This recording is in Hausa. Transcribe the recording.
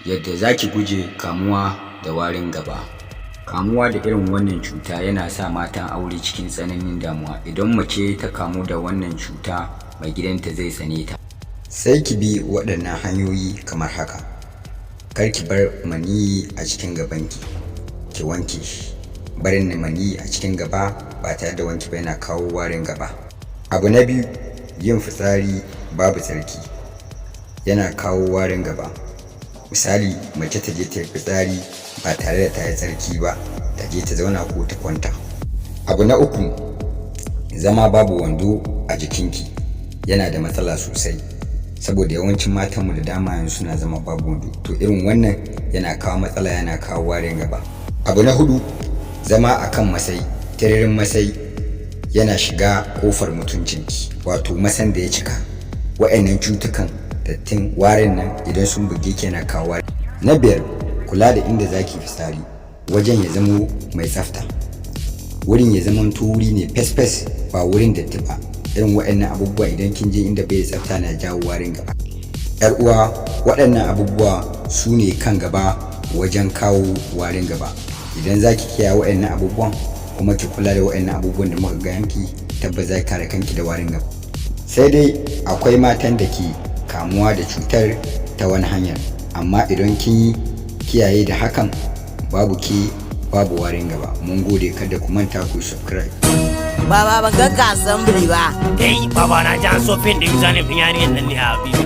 Yadda za ki guje kamuwa da warin gaba. Kamuwa da irin wannan cuta yana sa matan aure cikin tsananin damuwa. Idan mace ta kamu da wannan cuta, maigidanta zai tsane ta. Sai ki bi waɗannan hanyoyi kamar haka: kar ki bar maniyyi a cikin gabanki, ki wanke shi. Barin maniyyi a cikin gaba ba tare da wanki ba yana kawo warin gaba. Abu na biyu, yin fitsari babu tsarki yana kawo warin gaba. Misali, mace ta je ta yi fitsari ba tare da ta yi tsarki ba, ta je ta zauna ko ta kwanta. Abu na uku, zama babu wando a jikinki yana da matsala sosai, saboda yawancin matanmu da dama yanzu suna zama babu wando. To, irin wannan yana kawo matsala, yana kawo warin gaba. Abu na hudu, zama a kan masai, tiririn masai yana shiga ƙofar mutuncinki, wato masan da ya cika. Wa'annan cutukan dattin warin nan idan sun buge ki, yana kawo wari. Na biyar, kula da inda zaki fitsari, wajen ya zamo mai tsafta. Wurin ya zamanto wuri ne fes-fes, ba wurin datti ba. Irin waɗannan abubuwa, idan kin je inda bai tsafta, na jawo warin gaba. Yar uwa, waɗannan abubuwa su ne kan gaba wajen kawo warin gaba. Idan za ki kiyaye waɗannan abubuwan kuma ki kula da waɗannan abubuwan da muka gaya miki, tabbas za ki kare kanki da warin gaba. Sai dai akwai matan da ke kamuwa da cutar ta wani hanyar, amma idan kin yi kiyaye da hakan, babu ke babu warin gaba. Mun gode, kada ku manta ku subscribe. Baba, ban ganka assembly ba. Kai, baba, na ji an so fin din username din yarinyar nan ne a bibi.